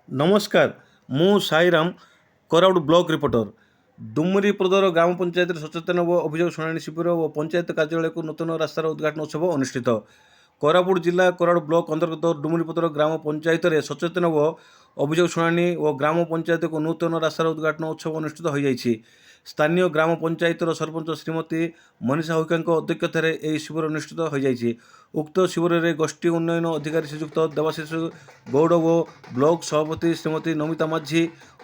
ନମସ୍କାର, ମୁଁ Sai Ram, Koraput block reporter. Dumuripadar ଗ୍ରାମ ପଞ୍ଚାୟତରେ ସଚେତନ ଓ ଅଭିଯୋଗ ଶୁଣାଣି ଶିବିର ଓ ପଞ୍ଚାୟତ କାର୍ଯ୍ୟାଳୟକୁ ନୂତନ ରାସ୍ତାର ଉଦ୍ଘାଟନ ଉତ୍ସବ ଅନୁଷ୍ଠିତ। କୋରାପୁଟ ଜିଲ୍ଲା କୋରାପୁଟ ବ୍ଲକ ଅନ୍ତର୍ଗତ ଡୁମୁରିପଦର ଗ୍ରାମ ପଞ୍ଚାୟତରେ ସଚେତନ ଓ ଅଭିଯୋଗ ଶୁଣାଣି ଓ ଗ୍ରାମ ପଞ୍ଚାୟତକୁ ନୂତନ ରାସ୍ତାର ଉଦ୍ଘାଟନ ଉତ୍ସବ ଅନୁଷ୍ଠିତ ହୋଇଯାଇଛି। ସ୍ଥାନୀୟ ଗ୍ରାମ ପଞ୍ଚାୟତର ସରପଞ୍ଚ ଶ୍ରୀମତୀ ମନୀଷା ହୁଇକାଙ୍କ ଅଧ୍ୟକ୍ଷତାରେ ଏହି ଶିବିର ଅନୁଷ୍ଠିତ ହୋଇଯାଇଛି। ଉକ୍ତ ଶିବିରରେ ଗୋଷ୍ଠୀ ଉନ୍ନୟନ ଅଧିକାରୀ ଶ୍ରୀଯୁକ୍ତ ଦେବାଶିଷ ଗୌଡ଼ ଓ ବ୍ଲକ ସଭାପତି ଶ୍ରୀମତୀ ନମିତା ମାଝୀ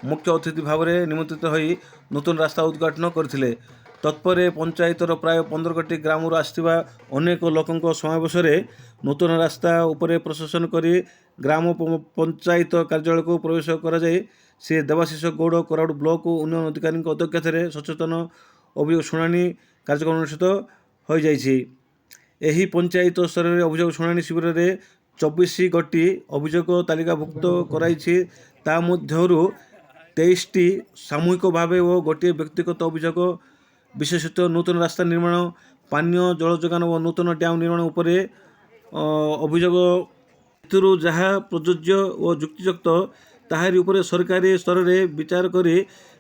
ମୁଖ୍ୟ ଅତିଥି ଭାବରେ ନିମନ୍ତ୍ରିତ ହୋଇ ନୂତନ ରାସ୍ତା ଉଦ୍ଘାଟନ କରିଥିଲେ। ତତ୍ପରେ ପଞ୍ଚାୟତର ପ୍ରାୟ 15 ଗୋଟି ଗ୍ରାମରୁ ଆସିଥିବା ଅନେକ ଲୋକଙ୍କ ସମାବେଶରେ ନୂତନ ରାସ୍ତା ଉପରେ ପ୍ରସେସନ କରି ଗ୍ରାମ ପଞ୍ଚାୟତ କାର୍ଯ୍ୟାଳୟକୁ ପ୍ରବେଶ କରାଯାଇ ଶ୍ରୀ ଦେବାଶିଷ ଗୌଡ଼, କୋରାପୁଟ ବ୍ଲକ ଉନ୍ନୟନ ଅଧିକାରୀଙ୍କ ଅଧ୍ୟକ୍ଷତାରେ ସଚେତନ ଅଭିଯୋଗ ଶୁଣାଣି କାର୍ଯ୍ୟକ୍ରମ ଅନୁଷ୍ଠିତ ହୋଇଯାଇଛି। ଏହି ପଞ୍ଚାୟତ ସ୍ତରରେ ଅଭିଯୋଗ ଶୁଣାଣି ଶିବିରରେ 24 ଗୋଟି ଅଭିଯୋଗ ତାଲିକାଭୁକ୍ତ କରାଯାଇଛି। ତା ମଧ୍ୟରୁ 23ଟି ସାମୂହିକ ଭାବେ ଓ ଗୋଟିଏ ବ୍ୟକ୍ତିଗତ ଅଭିଯୋଗ, ବିଶେଷତଃ ନୂତନ ରାସ୍ତା ନିର୍ମାଣ, ପାନୀୟ ଜଳ ଯୋଗାଣ ଓ ନୂତନ ଡ୍ୟାମ୍ ନିର୍ମାଣ ଉପରେ ଅଭିଯୋଗ। ଏଥିରୁ ଯାହା ପ୍ରଯୁଜ୍ୟ ଓ ଯୁକ୍ତିଯୁକ୍ତ, ତାହାରି ଉପରେ ସରକାରୀ ସ୍ତରରେ ବିଚାର କରି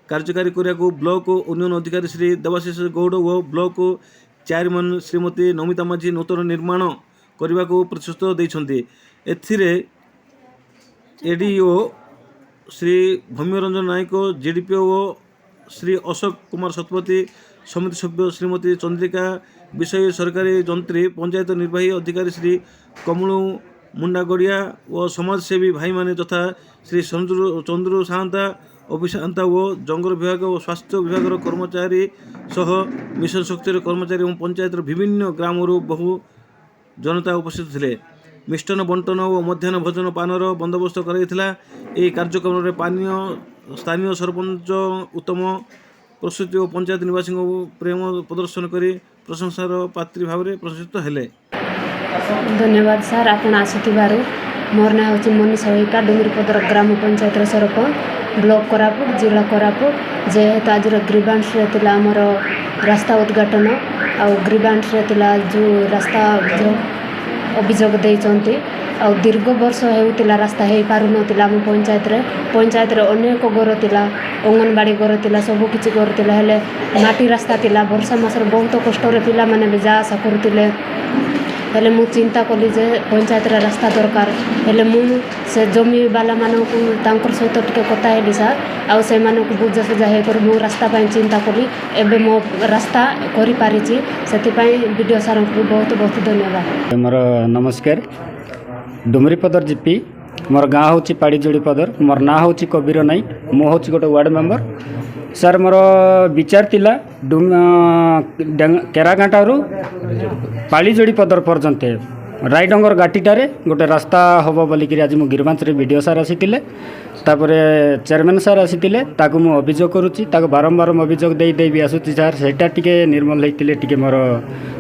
କାର୍ଯ୍ୟକାରୀ କରିବାକୁ ବ୍ଲକ ଉନ୍ନୟନ ଅଧିକାରୀ ଶ୍ରୀ ଦେବାଶିଷ ଗୌଡ଼ ଓ ବ୍ଲକ ଚେୟାରମ୍ୟାନ୍ ଶ୍ରୀମତୀ ନମିତା ମାଝୀ ନୂତନ ନିର୍ମାଣ କରିବାକୁ ପ୍ରତିଶ୍ରୁତି ଦେଇଛନ୍ତି। ଏଥିରେ ଏଡିଓ ଶ୍ରୀ ଭୌମ୍ୟରଞ୍ଜନ ନାୟକ, ଜିଡିପିଓ ଶ୍ରୀ ଅଶୋକ କୁମାର ଶତପଥୀ, ସମିତି ସଭ୍ୟ ଶ୍ରୀମତୀ ଚନ୍ଦ୍ରିକା ବିଷୟ, ସରକାରୀ ଯନ୍ତ୍ରୀ, ପଞ୍ଚାୟତ ନିର୍ବାହୀ ଅଧିକାରୀ ଶ୍ରୀ କମଳୁ ମୁଣ୍ଡାଗଡ଼ିଆ ଓ ସମାଜସେବୀ ଭାଇମାନେ ଯଥା ଶ୍ରୀ ଚନ୍ଦ୍ରୁ ସାଆନ୍ତା, ଅଭି ସାଆନ୍ତା ଓ ଜଙ୍ଗଲ ବିଭାଗ ଓ ସ୍ୱାସ୍ଥ୍ୟ ବିଭାଗର କର୍ମଚାରୀ ସହ ମିଶନ ଶକ୍ତିର କର୍ମଚାରୀ ଏବଂ ପଞ୍ଚାୟତର ବିଭିନ୍ନ ଗ୍ରାମରୁ ବହୁ ଜନତା ଉପସ୍ଥିତ ଥିଲେ। ମିଷ୍ଟାନ୍ନ ବଣ୍ଟନ ଓ ମଧ୍ୟାହ୍ନ ଭୋଜନ ପାନର ବନ୍ଦୋବସ୍ତ କରାଯାଇଥିଲା। ଏହି କାର୍ଯ୍ୟକ୍ରମରେ ସ୍ଥାନୀୟ ସରପଞ୍ଚ ଉତ୍ତମ ପ୍ରସ୍ତୁତି ଓ ପଞ୍ଚାୟତ ନିବାସୀଙ୍କୁ ପ୍ରେମ ପ୍ରଦର୍ଶନ କରି ପ୍ରଶଂସାର ପାତ୍ରୀ ଭାବରେ ପ୍ରଶଂସିତ ହେଲେ। ଧନ୍ୟବାଦ ସାର୍, ଆପଣ ଆସିଥିବାରୁ। ମୋର ନାଁ ହେଉଛି ମନୀଷା ହୁଇକା, ଡୁଙ୍ଗୁରିପଦର ଗ୍ରାମ ପଞ୍ଚାୟତର ସରପଞ୍ଚ, ବ୍ଲକ କୋରାପୁଟ, ଜିଲ୍ଲା କୋରାପୁଟ। ଯେହେତୁ ଆଜିର ଗ୍ରିଭାନ୍ସରେ ଥିଲା ଆମର ରାସ୍ତା ଉଦ୍ଘାଟନ ଆଉ ଗ୍ରିଭାନ୍ସରେ ଥିଲା ଯେଉଁ ରାସ୍ତା ଯେଉଁ ଅଭିଯୋଗ ଦେଇଛନ୍ତି, ଆଉ ଦୀର୍ଘ ବର୍ଷ ହେଉଥିଲା ରାସ୍ତା ହେଇପାରୁନଥିଲା ଆମ ପଞ୍ଚାୟତରେ। ପଞ୍ଚାୟତରେ ଅନେକ ଘର ଥିଲା, ଅଙ୍ଗନବାଡ଼ି ଘର ଥିଲା, ସବୁ କିଛି ଘର ଥିଲା, ହେଲେ ମାଟି ରାସ୍ତା ଥିଲା। ବର୍ଷା ମାସରେ ବହୁତ କଷ୍ଟରେ ପିଲାମାନେ ବି ଯା ଆସା କରୁଥିଲେ। ହେଲେ ମୁଁ ଚିନ୍ତା କଲି ଯେ ପଞ୍ଚାୟତରେ ରାସ୍ତା ଦରକାର। ହେଲେ ମୁଁ ସେ ଜମି ବାଲାମାନଙ୍କୁ ତାଙ୍କର ସହିତ ଟିକେ କଥା ହେଲି ସାର୍, ଆଉ ସେମାନଙ୍କୁ ବୁଝାସୁଝା ହେଇକରି ମୁଁ ରାସ୍ତା ପାଇଁ ଚିନ୍ତା କଲି। ଏବେ ମୋ ରାସ୍ତା କରିପାରିଛି, ସେଥିପାଇଁ ବିଡ଼ିଓ ସାର୍ଙ୍କୁ ବି ବହୁତ ବହୁତ ଧନ୍ୟବାଦ। ମୋର ନମସ୍କାର। ଡୁମୁରିପଦର ଜିପି, ମୋର ଗାଁ ହେଉଛି ପାଡ଼ିଯୋଡ଼ିପଦର, ମୋର ନାଁ ହେଉଛି କବୀର ନାଇକ, ମୁଁ ହେଉଛି ଗୋଟେ ୱାର୍ଡ଼ ମେମ୍ବର। ସାର୍, ମୋର ବିଚାର ଥିଲା କେରାଘାଟାରୁ ପାଳିଯୋଡ଼ିପଦର ପର୍ଯ୍ୟନ୍ତ ରାଇଡଙ୍ଗର ଘାଟିଟାରେ ଗୋଟେ ରାସ୍ତା ହେବ ବୋଲିକିରି ଆଜି ମୁଁ ଗ୍ରିଭାନ୍ସରେ ବିଡ଼ିଓ ସାର୍ ଆସିଥିଲେ, ତାପରେ ଚେୟାରମ୍ୟାନ୍ ସାର୍ ଆସିଥିଲେ। ତାକୁ ମୁଁ ଅଭିଯୋଗ କରୁଛି, ତାକୁ ବାରମ୍ବାର ମୁଁ ଅଭିଯୋଗ ଦେଇ ଦେଇ ବି ଆସୁଛି ସାର୍। ସେଇଟା ଟିକେ ନିର୍ମଲ ହେଇଥିଲେ ଟିକେ ମୋର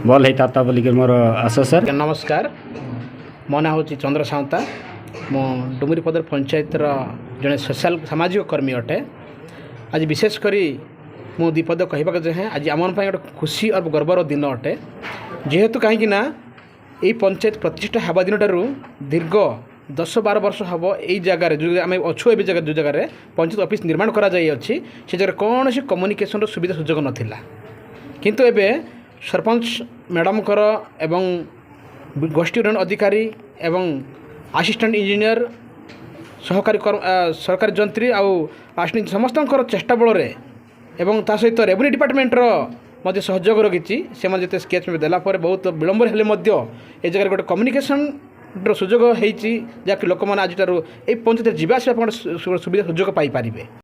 ଭଲ ହେଇଥାନ୍ତା ବୋଲିକିରି ମୋର ଆଶା ସାର୍। ନମସ୍କାର, ମୋ ନାଁ ହେଉଛି ଚନ୍ଦ୍ର ସାଉତା। ମୁଁ ଡୁମୁରିପଦର ପଞ୍ଚାୟତର ଜଣେ ସୋସିଆଲ ସାମାଜିକ କର୍ମୀ ଅଟେ। ଆଜି ବିଶେଷ କରି ମୁଁ ଦୁଇପଦ କହିବାକୁ ଚାହେଁ। ଆଜି ଆମ ପାଇଁ ଗୋଟେ ଖୁସି ଆଉ ଗର୍ବର ଦିନ ଅଟେ, ଯେହେତୁ କାହିଁକି ନା ଏଇ ପଞ୍ଚାୟତ ପ୍ରତିଷ୍ଠା ହେବା ଦିନଠାରୁ ଦୀର୍ଘ 10-12 ବର୍ଷ ହେବ ଏଇ ଜାଗାରେ ଯେଉଁ ଆମେ ଅଛୁ ଏବେ ଜାଗା, ଯେଉଁ ଜାଗାରେ ପଞ୍ଚାୟତ ଅଫିସ୍ ନିର୍ମାଣ କରାଯାଇଅଛି, ସେ ଜାଗାରେ କୌଣସି କମ୍ୟୁନିକେସନ୍ର ସୁବିଧା ସୁଯୋଗ ନଥିଲା। କିନ୍ତୁ ଏବେ ସରପଞ୍ଚ ମ୍ୟାଡ଼ାମଙ୍କର ଏବଂ ଗୋଷ୍ଠୀ ଉନ୍ନୟନ ଅଧିକାରୀ ଏବଂ ଆସିଷ୍ଟାଣ୍ଟ ଇଞ୍ଜିନିୟର, ସହକାରୀ ସରକାରୀ ଯନ୍ତ୍ରୀ ଆଉ ଆସିଷ୍ଟାଣ୍ଟ ସମସ୍ତଙ୍କର ଚେଷ୍ଟା ବଳରେ ଏବଂ ତା ସହିତ ରେଭିନ୍ୟୁ ଡିପାର୍ଟମେଣ୍ଟର ମଧ୍ୟ ସହଯୋଗ ରଖିଛି। ସେମାନେ ଯେତେ ସ୍କେଚ୍ ଦେଲା ପରେ ବହୁତ ବିଳମ୍ବରେ ହେଲେ ମଧ୍ୟ ଏ ଜାଗାରେ ଗୋଟେ କମ୍ୟୁନିକେସନ୍ର ସୁଯୋଗ ହେଇଛି, ଯାହାକି ଲୋକମାନେ ଆଜିଠାରୁ ଏଇ ପଞ୍ଚାୟତରେ ଯିବା ଆସିବା ପାଇଁ ଗୋଟେ ସୁବିଧା ସୁଯୋଗ ପାଇପାରିବେ।